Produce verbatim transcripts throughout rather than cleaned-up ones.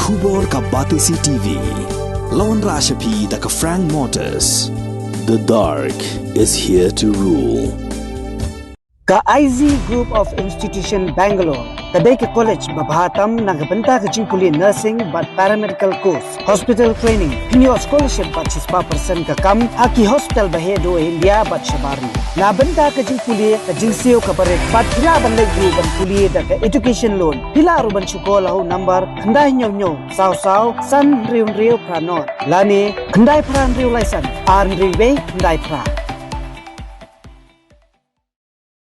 Khubor ka Batesi T V. La wanrah sha phi da ka Frank Motors. The dark is here to rule. Ka I Z Group of Institution Bangalore ka dei ka college ba bha tam na ka bynta ka jingpule nursing bad paramedical course, hospital training, pynïoh scholarship bad shispah percent ka kam ha ki hospital ba heh duh ha India bad shabar ri. Na bynta ka jingpule ka jingsiew kaba rit bad phi lah ban leit ruh ban pule da ka education loan. Phi lah ruh ban shu call ha u number khyndai hynñiew hynñiew saw saw san hynriew hynriew phra nod lane khyndai phra hynriew lai san ar hynriew wei khyndai phra.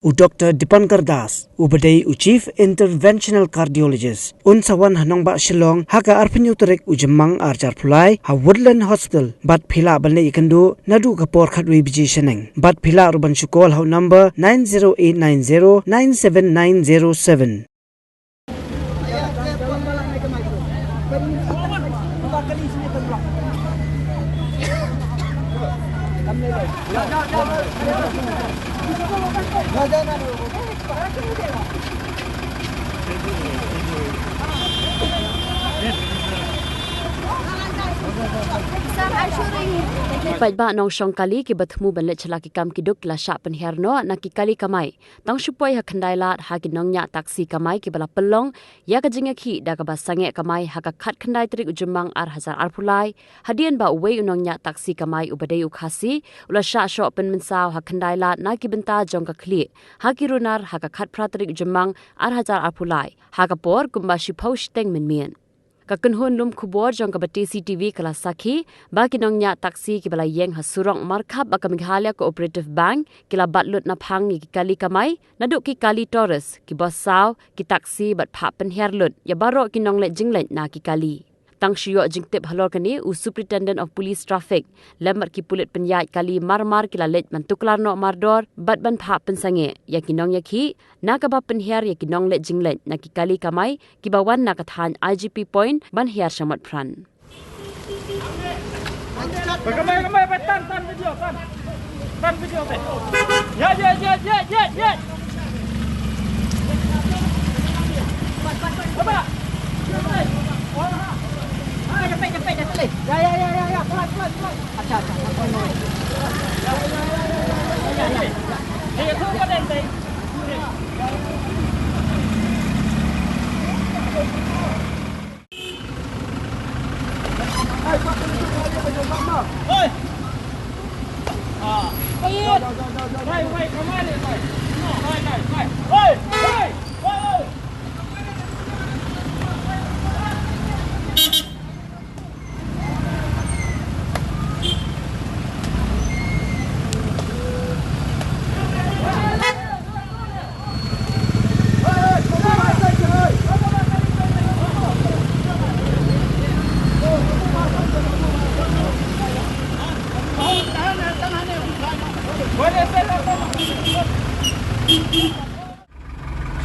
U Doctor Dipankar Das, uba dei u Chief Interventional Cardiologist, un sa wan ha nongbah Shillong ha ka arphew hynñiew tarik u Jymmang ar hajar arphew lai ha Woodland Hospital, bad phi lah ban leit ïakynduh naduh ka por khatwei baje shaneng. Bad phi lah ruh ban shu call ha u number nine zero eight nine zero nine seven nine zero seven. Paidbah nongshong kali kiba thmu ban leit sha la ki kam ki duk ki la shah pynhiar noh na ki kali kamai. Tang shu poi ha khyndai lad ha ki nongñiah taxi kamai kiba la pynlong ïa ka jingïakhih da kaba sangeh kamai ha ka khatkhyndai tarik u Jymmang ar hajar arphew lai, hadien ba uwei u nongñiah taxi kamai uba dei u Khasi u la shah shoh pynmynsaw ha khyndai lad na ki bynta jong ka khlieh ha ki runar ha ka khatphra tarik u Jymmang ar hajar arphew lai ha ka por kumba shiphew shiteng mynmiet. Ka kynhun lum khubor jong ka Batesi T V ka la sakhi ba ki nongñiah taxi kiba la ïeng ha surok markhap ba ka Meghalaya Cooperative Bank ki la bat lut naphang ïa ki kali kamai, naduh ki kali tourist, ki bus saw, ki taxi bad phah pynhiar lut ïa baroh ki nongleit jingleit na ki kali. Tang shu ïoh jingtip halor kane, u Superintendent of Police Traffic lem bad ki pulit pynïaid kali mar mar ki la leit ban tuklar noh mardor bad ban phah pynsangeh ïa ki nongïakhih na kaba pynhiar ïa ki nongleit jingleit na ki kali kamai kiba wan na ka thaiñ I G P Point ban hiar sha Motphran. Kamai, kamai, ba tan, tan video, tan. Tan video te. Ya, ya, ya, ya, ya, ya. Ba. Ya, ya, ya, ya, ya. Pelan, pelan, pelan. Acha, acha. Ya, ya, ya, ya, ya. Ya, ya, ya. Ya, ya, ya.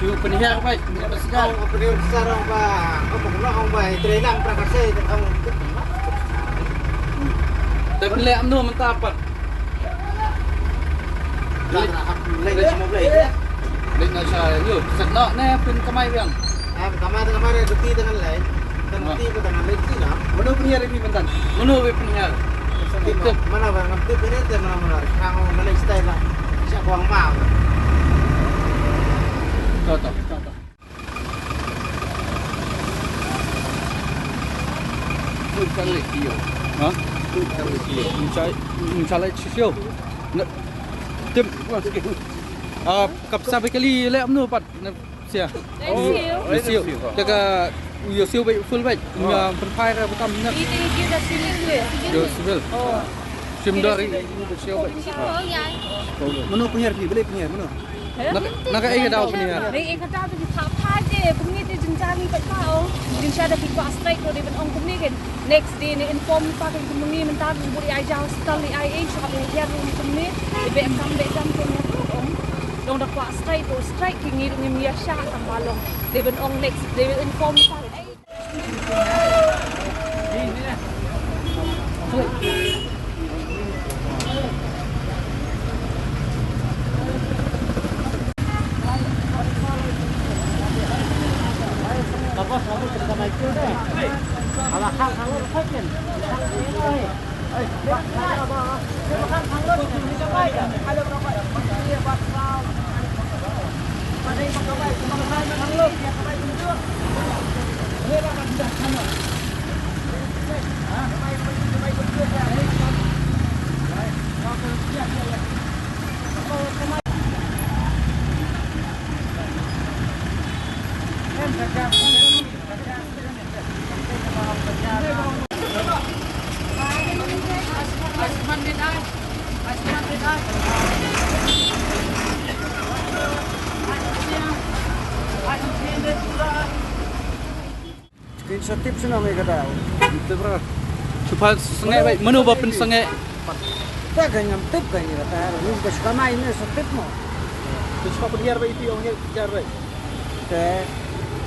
Shu pynhiar bai, pynhiar ba segar. Ong pynhiar ba segar, ong ba, ong ba, ong ba, i trei lang pra ka sei, ong. Te pynleh mano mynta pat? Leh, leh, leh, leh, leh. Leh na sha, ïo, set noh ne pynkamai biang. Ah, kamai, kamai re, duty te ngan leh. Kan duty ba te ngan leh duty na. Mano pynhiar ïa phi mynta? Mano ba pynhiar? Tip, tip. Mana ba ngam tip ïa te, mana, mana. Kang mana style la. Sha kwang ma. To, to, to, to. Ym cha leh shisha. Ha? Ym cha leh shisha. Ym cha, ym cha leh shisha. Na, tip, wa, sikit. Ah, kap sa ba kali leh mano pat. Na, sia. Leh shisha. Leh shisha. Te ka, u ïoh shisha ba full ba. Ym pynphai ra ba tam na. Ïoh shisha. Shim dor ïa u shisha ba. Mano pynhiar phi, balei pynhiar, mano? Na, na kaei ka daw pynhiar? Na kaei ka daw te phi phah phah te, kumne te jynjar ngi peit phah, oh. Jynjar da ki kwah strike ruh dei ban ong kumne kein. Next day ne inform pa kein kumne mynta ki bun ïa hospital ne ai ei shu hap hiar ruh kumne. Dei beh kam beh kam kumne ruh ong. Long da kwah strike ruh strike ki ngi ruh ngim ïa shah tang ba long. Dei ban ong next day inform pa kein. Kin sa tip shnong ïa kata. Tip ra. Shu phah sngewbha bha, mano ba pynsngewbha. Ta ka ngam tip ka ïa kata. Ni ka shu kamai ne sa tip mo. Te shu pynhiar bha iti ong ïa jar bha. Te.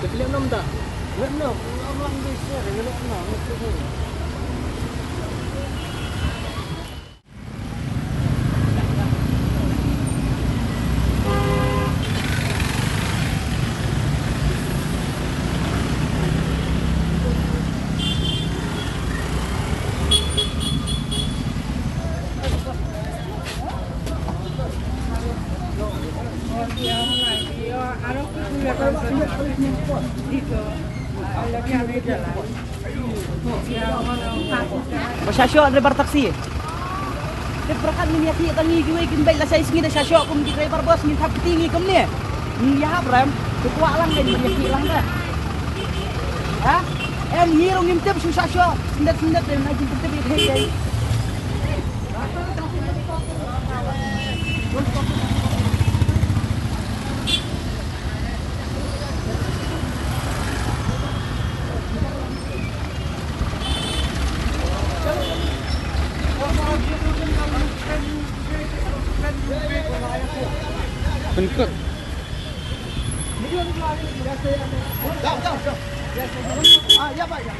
Te pilihan nom ta. Nom nom. Nom nom di sir. Nom nom. Ba sha shoh driver taxi. Te pyrkhat ngin ïa khih tang ngi kiwei kin beit lashai sngi da sha shoh kum ki driver bus ngin thap kti ngi kumne. Ngin ïa hap rem, te kwah lang ngin ïa khih lang da. Ha? Em ngi ruh ngim tip shu sha shoh, syndet syndet de na jingtip ïa khih de. Pynkut. Ah, ya, Pak, ya.